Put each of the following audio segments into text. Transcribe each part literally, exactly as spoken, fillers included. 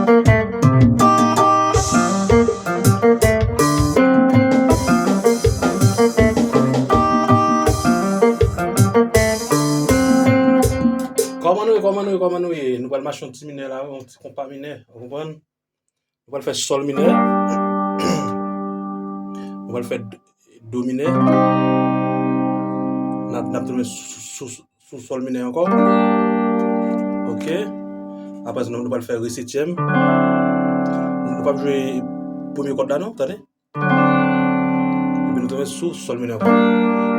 Kòman nou ye, kòman nou ye, kòman nou ye? Nou pral mache yon ti minè la, yon ti konpa minè, ou konprann? Nou pral fè sòl minè. Nou pral fè do minè. N ap, n ap tounen sou, sou, sou sòl minè ankò. Ok. Apre sa, nou, nou pral fè re setyèm. Nou p ap jwe premye kòd la, non, tande. Epi nou tounen sou sòl minè ankò.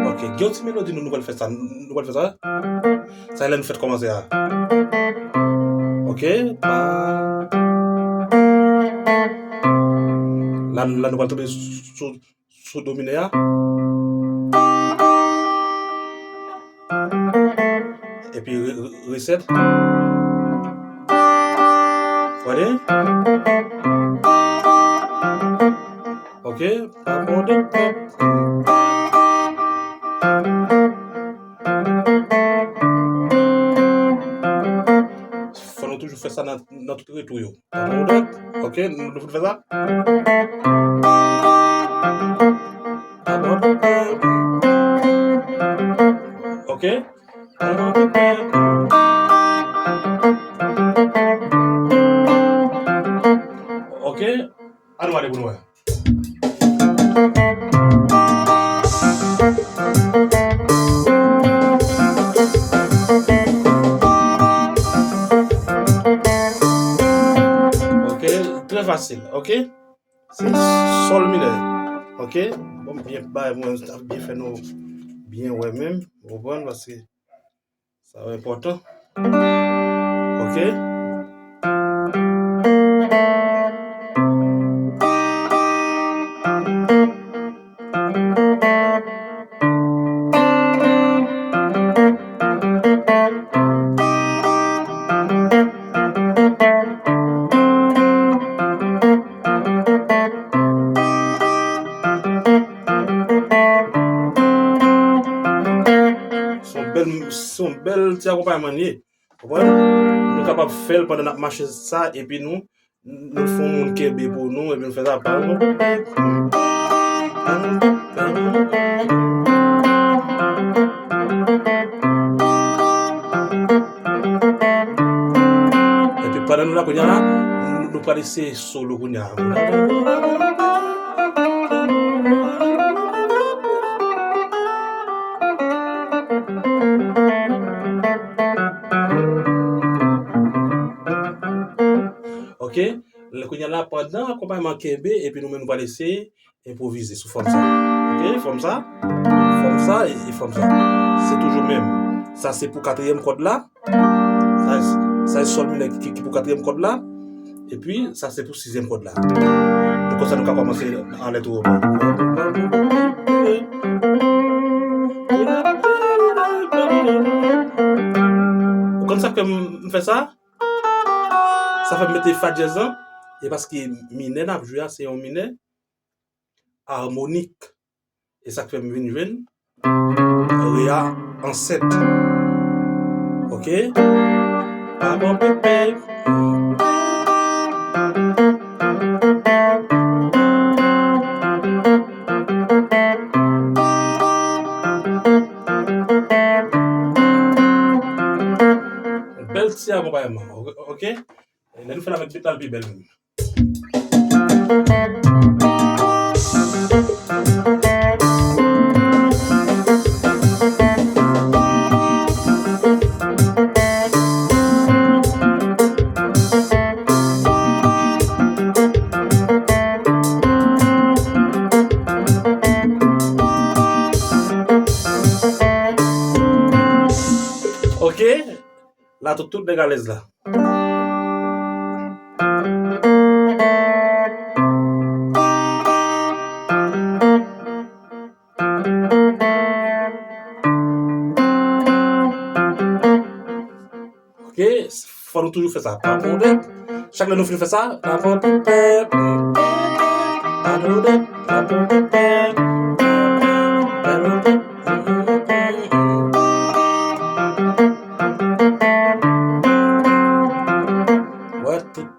Ok. Gen yon ti melodi nou, nou pral fè sa. Nou pral fè sa. Sa e lè nou fèt kòmanse a. Ok. Pa. La, la nou pral tonbe sou, sou, sou do minè a. Epi re, re, re sèt. Gade. Ok. Pa bon de. Fò nou toujou fè sa nan, nan tout retou yo. Ok, nou, nou fè sa. Ok. Ok. Ann nou ale pou nou wè. Ok, trè fasil, ok? Se sòl minè, ok? Bon, byen bay mwen, sa byen fè nou byen wè menm, ou konprann, paske sa enpòtan. Ok? Se yon bèl, se yon bèl ti akonpayman li ye. Konprann? Nou kapab fè l pandan n ap mache sa, epi nou, nou fè yon moun kenbe pou nou, epi nou fè sa. Epi pandan nou la kounye a, nou, nou pral eseye solo kounye a. Ok, lè kounye a la, pandan akonpayman kenbe, epi nou menm nou pral eseye enpwovize sou fòm sa. Ok, fòm sa, fòm sa e, e fòm sa. Se toujou menm. Sa se pou katriyèm kòd la. Sa, sa se sòl minè ki, ki pou katriyèm kòd la. Epi, sa se pou sizyèm kòd la. Donk, konsa nou ka kòmanse anlè tou. Ou konn sa k fè m, m fè sa? Sa fè m mete fa dyèz lan. E paske minè n ap jwe a, se yon minè amonik. E sa k fè m vin jwenn re a an sèt. Ok? Pa bon pepe. Bèl ti akonpayman, ok? Lè nou fè l avèk bit la, l pi bèl menm. Ok. La tout, tout nèg alèz la. Ok, fò nou toujou fè sa. Pa pou dèt. Chak lè nou fin fè sa, pa pou dèt. Pa pou dèt, pa pou dèt. Wè, tout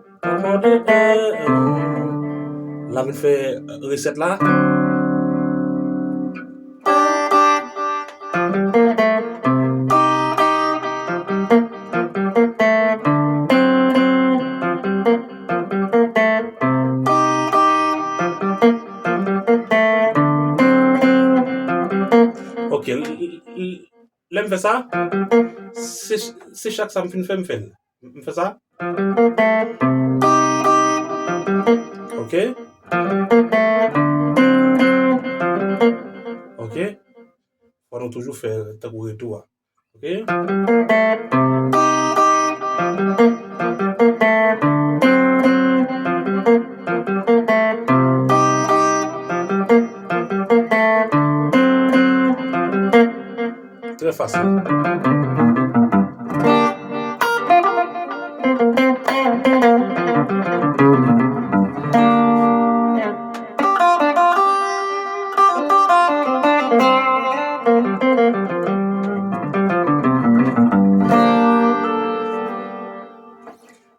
L ap vin fè resèt la. Ok, l- l- l- lè m fè sa, se, se chak sa m fin fè, m fè l. M fè sa. Ok. Ok. Fò nou toujou fè tankou retou a. Ok. Trè fasil.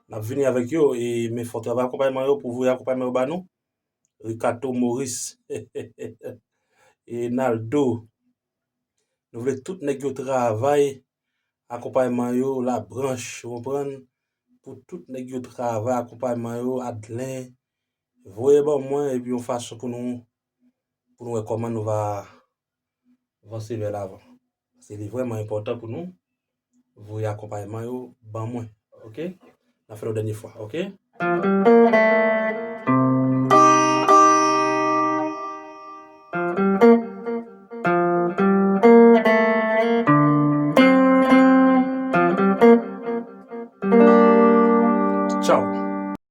N ap vini avèk yo, e, men fò travay akonpayman yo pou voye akonpayman yo ba nou. Ricardo Maurice, e Naldo. Nou vle tout nèg yo travay, akonpayman yo, Labranch, ou konprann? Pou tout nèg yo travay, akonpayman yo, Adlen. Voye ban mwen, epi yon fason pou nou, pou nou wè kòman nou va vanse vè lavan. Se li vrèman enpòtan pou nou voye akonpayman yo ban mwen. Oke? N ap fè l yon dènye fwa. Oke?